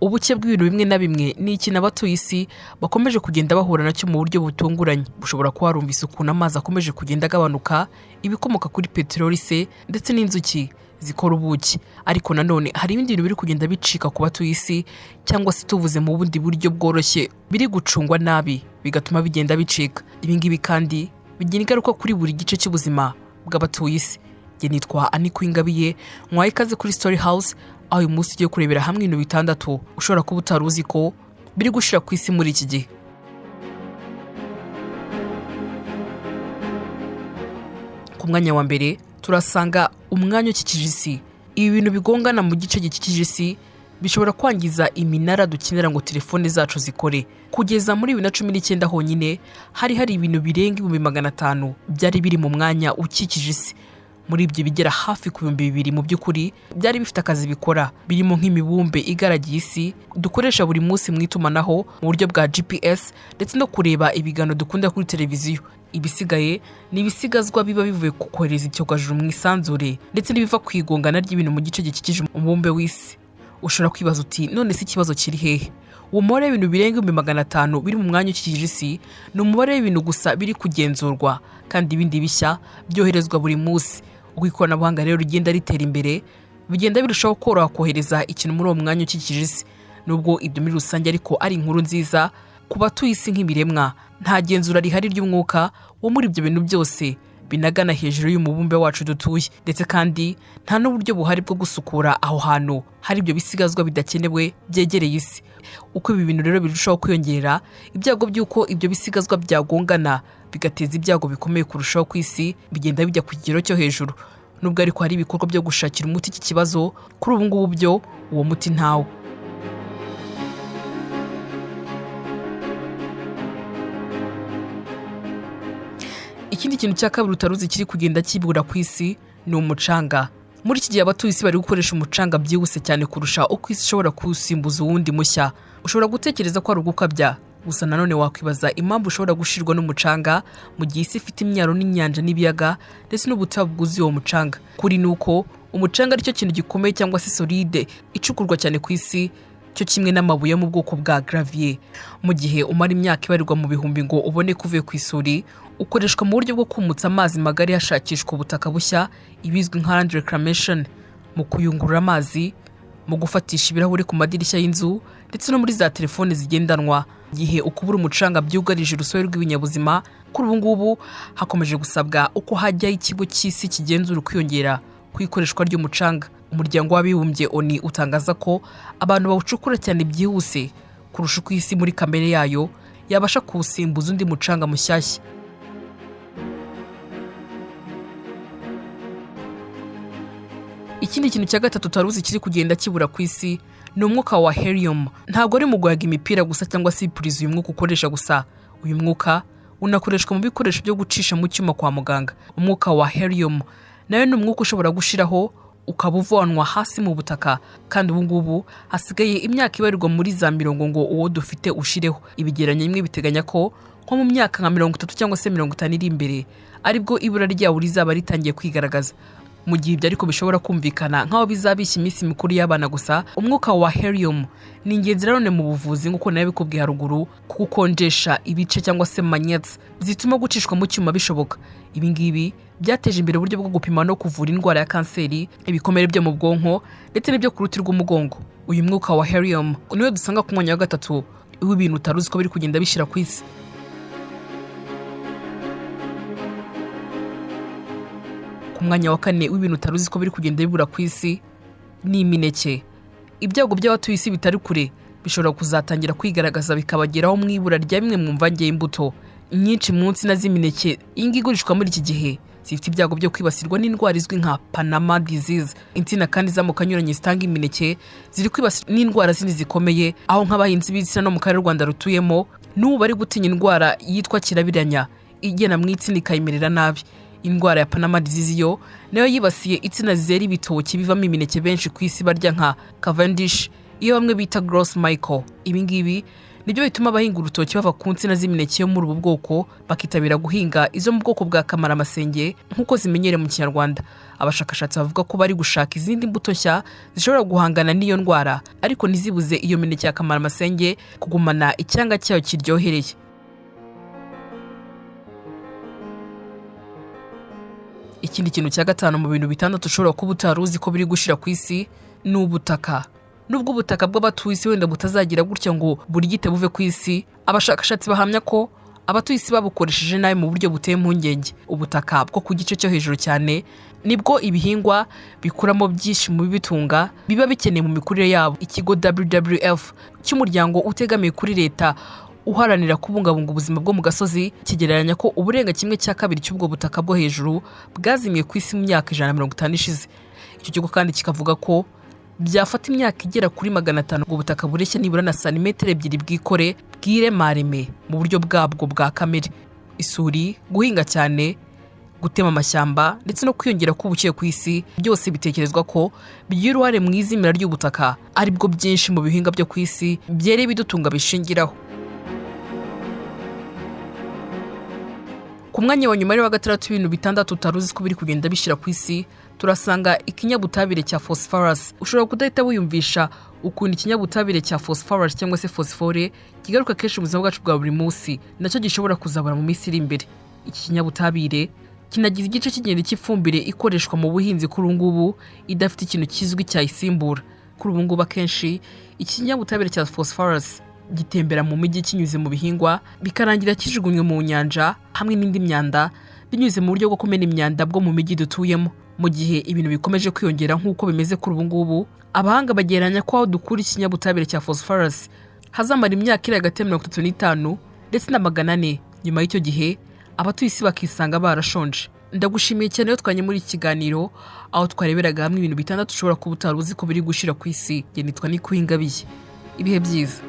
Ubuke bw'ibintu bimwe na bimwe ni ikintu abatuye isi bakomeje kugenda bahura nacyo mu buryo butunguranye. Ushobora kuba warumvise ukuntu amazi akomeje kugenda agabanuka, ibikomoka kuri peteroli se ndetse n'inzuki zikora ubuki. Ariko nanone hari ibindi bintu biri kugenda bicika ku batuye isi, cyangwa se tuvuze mu bundi buryo bworoshye, biri gucungwa nabi bigatuma bigenda bicika. Ibi ngibi kandi bigira ingaruka kuri buri gice cy'ubuzima bw'abatuye isi. Njye nitwa Aniko Ingabiye, mwaye ikaze kuri Story House, aho uyu munsi tugiye kurebera hamwe ibintu bitandatu ushobora kuba utari uzi ko biri gushira ku isi muri iki gihe. Ku mwanya wa mbere turasanga umwanya ukikije isi. Ibi bintu bigongana mu gice gikikije isi bishobora kwangiza iminara dukenera ngo telefone zacu zikore. Kugeza muri 2019 honyine hari ibintu birenga 500,000 byari biri mu mwanya ukikije isi. Muri ibyo bigera hafi ku 2000 mu by'ukuri byari bifite akazi bikora, birimo nk'imibumbe igaragiye isi dukoresha buri munsi mu itumanaho mu buryo bwa GPS ndetse no kureba ibiganiro dukunda kuri televiziyo. Ibisigaye ni ibisigazwa biba bivuye ku kohereza icyogajuru mu isanzure ndetse n'ibiva ku igongana ry'ibintu mu gice gikikije umubumbe w'isi. Ushobora kwibaza uti: "None se ikibazo kiri hehe?" Uwo mubare w'ibintu birenga 500,000 biri mu mwanya ukikije isi ni umubare w'ibintu gusa biri kugenzurwa, kandi ibindi bishya byoherezwa buri munsi. Uko ikoranabuhanga rero rigenda ritera imbere, bigenda birushaho koroha kohereza ikintu muri uwo mwanya ukikije isi. Nubwo ibyo muri rusange ariko ari inkuru nziza ku batuye isi nk'ibiremwa, nta genzura rihari ry'umwuka wo muri ibyo bintu byose binagana hejuru y'umubumbe wacu dutuye, ndetse kandi nta n'uburyo buhari bwo gusukura aho hantu hari ibyo bisigazwa bidakenewe byegereye isi. Uko ibi bintu rero birushaho kwiyongera, ibyago by'uko ibyo bisigazwa byagongana bigateza ibyago bikomeye kurushaho ku isi bigenda bijya ku kigero cyo hejuru. Nubwo ariko hari ibikorwa byo gushakira umuti iki kibazo, kuri ubu ngubu byo uwo muti ntawo. Ikindi kintu cya kabiri utaruzi kiri kugenda kibura ku isi ni umucanga. Muri iki gihe abatuye isi bari gukoresha umucanga byihuse cyane kurusha uko isi ishobora kuwusimbuza uwundi mushya. Ushobora gutekereza ko ari ugukabya gusa. Nanone wakwibaza impamvu ushobora gushirwa n'umucanga mu gihe isi ifite imyaro n'inyanja n'ibiyaga ndetse n'ubutayu bwuzuye uwo mucanga. Kuri ni uko umucanga aricyo kintu gikomeye cyangwa se solide icukurwa cyane ku isi, cyo kimwe n'amabuye yo mu bwoko bwa gravier. Mu gihe umara imyaka ibarirwa mu bihumbi ngo ubone ko uvuye ku isuri, ukoreshwa mu buryo bwo kumutsa amazi magari hashakishwa ubutaka bushya, ibizwi nka land reclamation, mu kuyungurura amazi, mu gufatisha ibirahuri ku madirishya y'inzu ndetse no muri za telefone zigendanwa. Igihe ukubura umucanga byugarije urusobe rw'ibinyabuzima, kuri ubu ngubu hakomeje gusabwa uko hajyaho ikigo cy'isi kigenzura ukwiyongera ku ikoreshwa ry'umucanga. Umuryango w'Abibumbye ONU utangaza ko abantu bawucukura cyane byihuse kurusha uko isi muri kamere yayo yabasha kuwusimbuza undi mucanga mushyashya. Ikindi kintu cya gatatu utaruzi kiri kugenda kibura ku isi ni umwuka wa helium. Ntabwo ari mu guhaga imipira gusa cyangwa se ipurizo uyu mwuka ukoresha gusa. Uyu mwuka unakoreshwa mu bikoresho byo gucisha mu cyuma kwa muganga. Umwuka wa helium nayo ni umwuka ushobora gushiraho ukaba uvanwa hasi mu butaka, kandi ubu ngubu hasigaye imyaka ibarirwa muri za mirongo ngo uwo dufite ushireho. Ibigereranyo bimwe biteganya ko nko mu myaka nka 30 cyangwa se 50 iri imbere aribwo ibura ryawo rizaba ritangiye kwigaragaza. Mu gihe ibyo ariko bishobora kumvikana nk'aho bizabishya iminsi mikuru y'abana gusa, umwuka wa helium ni ingenzi nanone mu buvuzi, nk'uko nawe bikubwiye haruguru, kugukonjesha ibice cyangwa se magnets zituma gucishwa mu cyuma bishoboka. Ibi ngibi byateje imbere uburyo bwo gupima no kuvura indwara ya kanseri, ibikomere byo mu bwonko ndetse n'ibyo ku ruti rw'umugongo. Uyu mwuka wa helium niwe dusanga ku mwanya wa gatatu w'ibintu utaruzi ko biri kugenda bishyira ku isi. Ku mwanya wa kane w'ibintu utaruzi ko biri kugenda bibura ku isi ni imineke. Ibyago by'abatuye isi bitari kure bishobora kuzatangira kwigaragaza bikabageraho mu ibura rya bimwe mu mvange y'imbuto nyinshi. Mu nsina z'imineke iyi ngiyi igurishwa muri iki gihe zifite ibyago byo kwibasirwa n'indwara izwi nka Panama disease. Insina kandi z'amoko anyuranye zitanga imineke ziri kwibasirwa n'indwara zindi zikomeye, aho nk'abahinzi b'insina no mu karere u Rwanda rutuyemo n'ubu bari gutinya indwara yitwa kirabiranya igena mu itsina ikayimerera nabi. Indwara ya Panama disease yo nayo yibasiye insina zera ibitoki bivamo imineke benshi ku isi barya nka Cavendish, iyo bamwe bita Gros Michel. Ibi ngibi Nibyo bituma abahinga urutoki bava ku nsina z'imineke yo muri ubu bwoko, bakitabira guhinga izo mu bwoko bwa kamaramasenge nk'uko zimenyerewe mu Kinyarwanda. Abashakashatsi bavuga ko bari gushaka izindi mbuto nshya zishobora guhangana n'iyo ndwara, ariko ntizibuze iyo mineke ya kamaramasenge kugumana icyanga cyayo kiryohereye. Ikindi kintu cya gatanu mu bintu bitandatu ushobora kuba utari uzi ko biri gushira ku isi ni ubutaka. Nubwo ubutaka bw'abatuye isi wenda butazagira gutya ngo burigite buve ku isi, abashakashatsi bahamya ko abatuye isi babukoresheje nabi mu buryo buteye impungenge. Ubutaka bwo ku gice cyo hejuru cyane nibwo ibihingwa bikuramo byinshi mu bibitunga biba bikeneye mu mikurire yabo. Ikigo WWF cy'umuryango utegamiye kuri leta uharanira kubungabunga ubuzima bwo mu gasozi kigereranya ko uburenga 2/3 cy'ubwo butaka bwo hejuru bwazimiye ku isi mu myaka 150 ishize. Icyo kigo kandi kikavuga ko byafata imyaka igera kuri 500 ngo ubutaka bureshya nibura na santimetero 2 bwikore bwiremareme mu buryo bwabwo bwa kamere. Isuri, guhinga cyane, gutema amashyamba ndetse no kwiyongera k'ubukeye ku isi byose bitekerezwa ko bigira uruhare mu izimira ry'ubutaka, aribwo byinshi mu bihingwa byo ku isi byera ibidutunga bishingiraho. Ku mwanya wa nyuma wa gatandatu w'ibintu bitandatu utari uzi ko biri kugenda bishyira ku isi, turasanga ikinyabutabire cya phosphorus. Ushobora kudahita wiyumvisha ukuntu ikinyabutabire cya phosphorus cyangwa se phosphore kigaruka kenshi mu buzima bwacu bwa buri munsi, nacyo gishobora kuzabura mu minsi iri imbere. Iki kinyabutabire kinagize igice cy'ingenzi cy'ifumbire ikoreshwa mu buhinzi kuri ubu ngubu idafite ikintu kizwi cyayisimbura. Kuri ubu ngubu akenshi ikinyabutabire cya phosphorus gitembera mu mijyi kinyuze mu bihingwa, bikarangira kijugunywe mu nyanja hamwe n'indi myanda binyuze mu buryo bwo kumena imyanda bwo mu mijyi dutuyemo. Mu gihe ibintu bikomeje kwiyongera nk'uko bimeze kuri ubu ngubu, abahanga bagereranya ko aho dukura ikinyabutabire cya phosphorus hazamara imyaka iri hagati ya 35 ndetse na 400. Nyuma y'icyo gihe abatuye isi bakisanga barashonje. Ndagushimiye cyane iyo twanye muri iki kiganiro, aho twareberaga hamwe ibintu bitandatu ushobora kuba utari uzi ko biri gushira ku isi. Njye nitwa Nikuwingabiye. Ibihe byiza.